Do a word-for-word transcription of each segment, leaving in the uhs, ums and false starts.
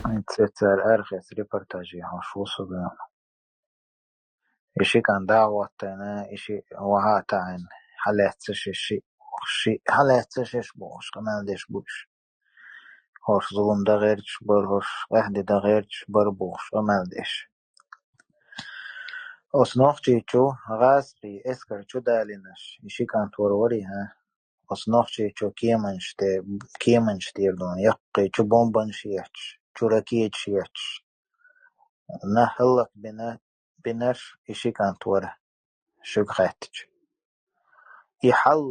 Цецара арахеца репортажи хьош ву со бен. И ши кӀант дагӀа ваттайна, и ши ваха а таӀийна, хьалаьццаш ши, ши, хьалаьццаш бохуш, къамел деш бу уьш. ХӀорш зулам дан гӀерташ бара, хӀорш къаьхьа де дан гӀерташ бара бохуш, къамел деш. Оцу Нохчийчу гӀазкхий эскар чу далийнарш, и ши кӀант вара варий, хӀа? Оцу Нохчийчу кеманаш тӀе, кеманаш тӀера дуьйна яккхий, чу бомбанаш етташ, чу ракеташ етташ, нах хӀаллакбина, бинарш и ши кӀант вара, шуьга хаьттича. И хьал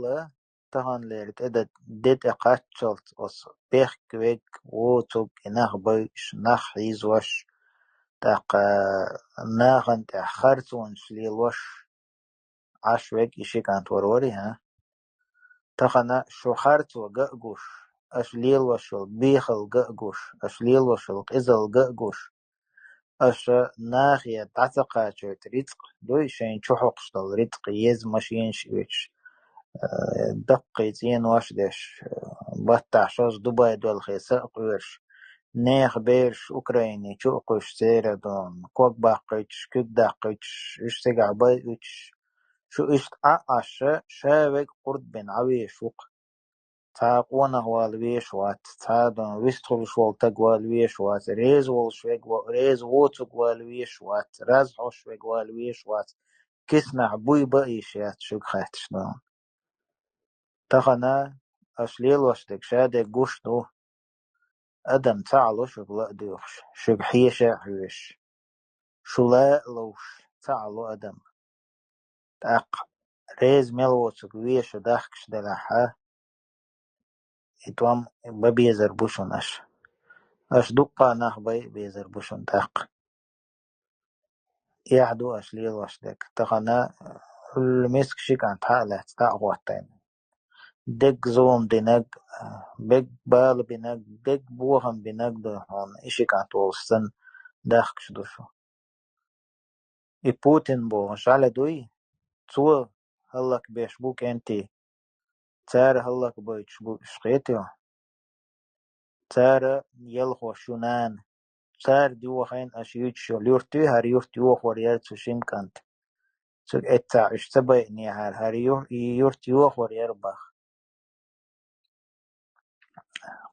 таханлера тӀе де, де тӀе кхаччалц оцу бехк вег, воцург, и нах байъуш, нах хьийзош, тӀаккха нахана тӀехь харцонаш лелош, Ӏаш вег и ши кӀант вара варий, хӀа? Тахана шу харцо ган а гуш, аша лелош йолу бехал ган а гуш, аша лелош йолу къизалла ган а гуш, аша нахе дӀа ца кхачойту рицкъ дуй, шайна чу хьокхуш долу рицкъ, еза машенаш оьцуш, э, даккхий цӀенош деш, э, баттахь шозза Дубай долхе са а къоьруш, нехан бераш Украине чу а кхуьссуш, церан дуьйна ког баккхуьйтуш, куьг даккхуьйтуш, уьш цигахь байъуьйтуш, шу иштта Ӏа а Ӏаш, ша вег къурд бина Ӏан везаш ву-кх. Цхьа къонах вала везаш вац, цхьа дуьйна вистхуьлуш волу стаг вала везаш вац, реза волуш вег ва-, реза воцург вала везаш вац, раз хьош вег вала везаш вац, киснахь буй бан йиш яц шуьга хаьттича дуьйна. Тахана аша лелош дерг ша дерг гуш ду. Адам ца Ӏало шуьга ла а доьхуш, шуьга хьеша а хьоьжуш. Шу ла а ловш ца Ӏало адам. ТӀаккха реза мел воцург вен шу дахкаш делахь, и тӀом бан безар бу шуна аша. Аша дуккха а нах байа безар бу шуна тӀаккха. Эхь ду аша лелош дерг. Тахана, э, хӀуьлла миска ши кӀант хьа а лаьцна, дӀа а хӀоттайна. Дегга зулам динарг, э, бегга бала бинарг, дегга бохам бинарг ду хьуна, и ши кӀант волуш санна, дахкаш ду шу. И Путин боху жӀаьла дуй, цо хӀаллакбеш бу кӀентий, цара хӀаллакбойтуш бу уьш, кхетий хьо? Цара ялхош ю нана. Цара дохийна аша юьйцуш йолу юрт юй, хӀара юрт йохор яра цу шина кӀанта. Цуьнга эццахь уьш ца байъинехьара, хӀара ю-, и юрт йохор яра боху.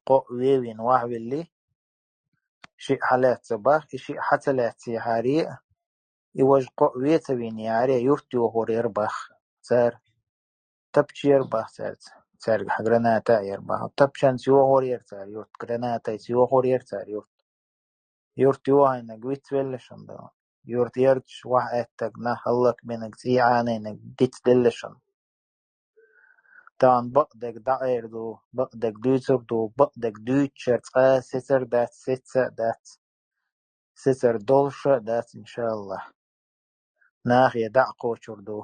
Кхоъ вен вина вахьавилли, шиъ хьалаьцна боху, и шиъ хьа ца лаьцнехьара а, и важа кхоъ вен ца винехьара а, юрт йохор яра боху цара. Тапча яра боху цаьрца. Цаьрга граната а яра боху. Тапчанца йохор яра цара юрт, гранатайца йохор яра цара юрт. Юрт йохийнарг вицвелла шуна дуьйна. Юрт ярташ вахьа аьттарг, нах хӀаллакбинарг, цӀий Ӏанийнарг дицделла шуна. Тахана бакъдерг дӀаайр ду, бакъдерг дуьйцур ду, бакъдерг дуьйцучара цкъа а сецар дац, сецца а дац. Сецар долуш а дац, иншааллахь. Нахе дӀа а кхочур ду.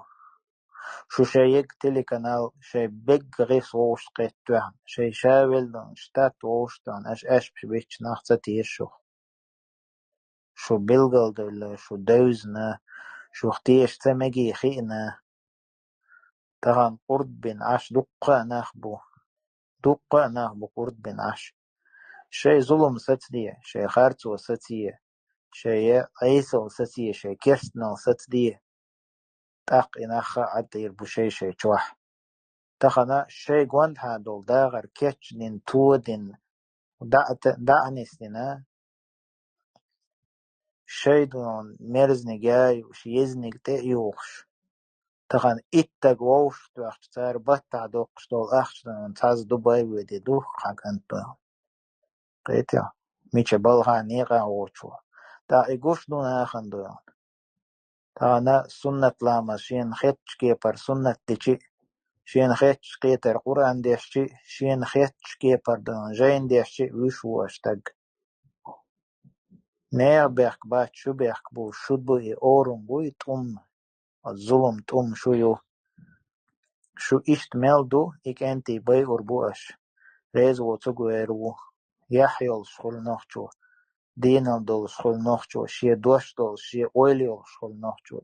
Шу шайн егга телеканал, шайн бегга гӀирс вовшахкхетта тоьхна, шайн ша велла долу штат вовшахтоьхна, аша аьшпаш бетташ нах ца теша шух. Шу билгалдевлла, шу девзина, шух теша ца мегий хиъна. Тахана къурд бина Ӏаш дуккха а нах бу. Дуккха а нах бу къурд бина Ӏаш. Шайн зулам сацаде, шайн харцо сацае, шайн Ӏесал сацае, шайн керстанал сацаде. ТӀаккха и нах а Ӏад Ӏийр бу шай-шай чохь. Тахана шайн гондахьа долу дагӀар кечдина, тодина, дӀа а та-, дӀа а нисдина, шайн дуьйна мерзаниг яа юуш, езаниг тӀе а юхуш, тахана итт стаг вовшахтоьхча, цара баттахь доккхуш долу ахча дуьйна цхьазза Дубай воьдий ду хьан кӀант дуьйна. Кхетий хьо? Мича балхахь, некъахь воцуш ву. ТӀаккха и гуш ду нахана дуьйна. Тахана суннат ламаз шена хеттачу кепара суннат дичи а, шена хеттачу кепара Къуръан дешчи а, шена хеттачу кепара дуьйна жайна дешчи а вуьш ву аша стаг. Нехан бехк бац, шу бехк бу, шу бу и орам бу, и тӀум, оцу зулам тӀум шу ю. Шу иштта мел ду, и кӀентий байур бу аша. Реза воцург вер ву. Яхь йолуш хуьлу нохчо, динал долуш хуьлу нохчо, шен дош долуш, шен ойла йолуш хуьлу нохчо.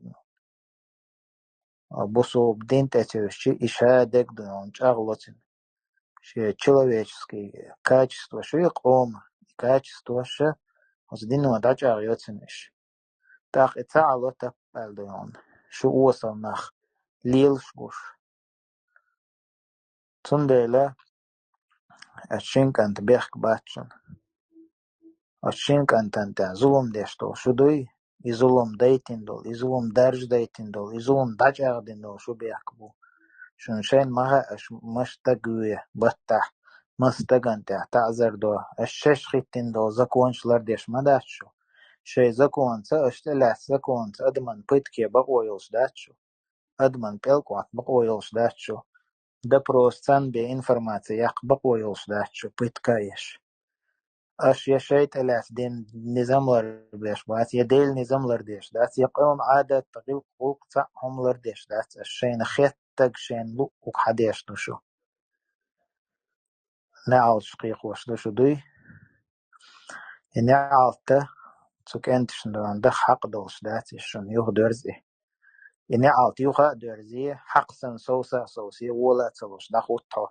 А бусулба дин тӀе ца вуьсчи, и ша дерг дуьйна чӀагӀло цуьнан. Шен человеческий качество шу ю къома, и качествош а Оцу дино дӀачӀагӀйо цуьнан уьш. ТӀаккха и ца Ӏало тап аьлла ду хьуна, шу осал нах лелаш гуш. Цундела аша шина кӀанта бехк бац шуна. Аша шина кӀантана тӀехь зулам деш долу шу дуй, и зулам дайтина долу, и зулам даржа дайтина долу, и зулам дӀачӀагӀдина долу шу бехк бу. Шуна шайна ма хаьа, аша мас стаг ве баттахь, мас стагана тӀехь таӀзар до, аша шаьш хӀиттина долу законаш лардеш ма дац шу. Шайн законца, аша тӀелаьцна законца адаман пытке бакъо йолуш дац шу. Адаман пӀелг хӀотта бакъо йолуш дац шу. Допрос цхьаьна бен информаци яккха бакъо йолуш дац шу, пытка еш. Аша я шайн тӀелаьцна дин низам ларбеш бац, я Делан низам лардеш дац, я къоман Ӏадат, гӀиллакх, гӀуллакх, цхьаъ хӀума лардеш дац, аша шайна хеттарг шайна луъург хьадеш ду шу. НеӀалташ кхайкхош ду шу дуй. И неӀалт цу кӀенташна даха хьакъ долуш дац, иза шуна юха доьрзу и. И неӀалт юха а доьрзе, хьакъ санна совса а совсе, вола а ца луш, дӀахӀутту хьо.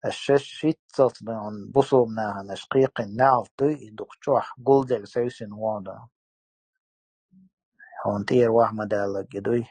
Аша шаьш шиццалц ду хьуна бусулба нахана аша кхайкхина неӀалт дуй, и дукха чохь гулделла севсина вон ду. Хьуна тӀера ваха ма далларг и дуй.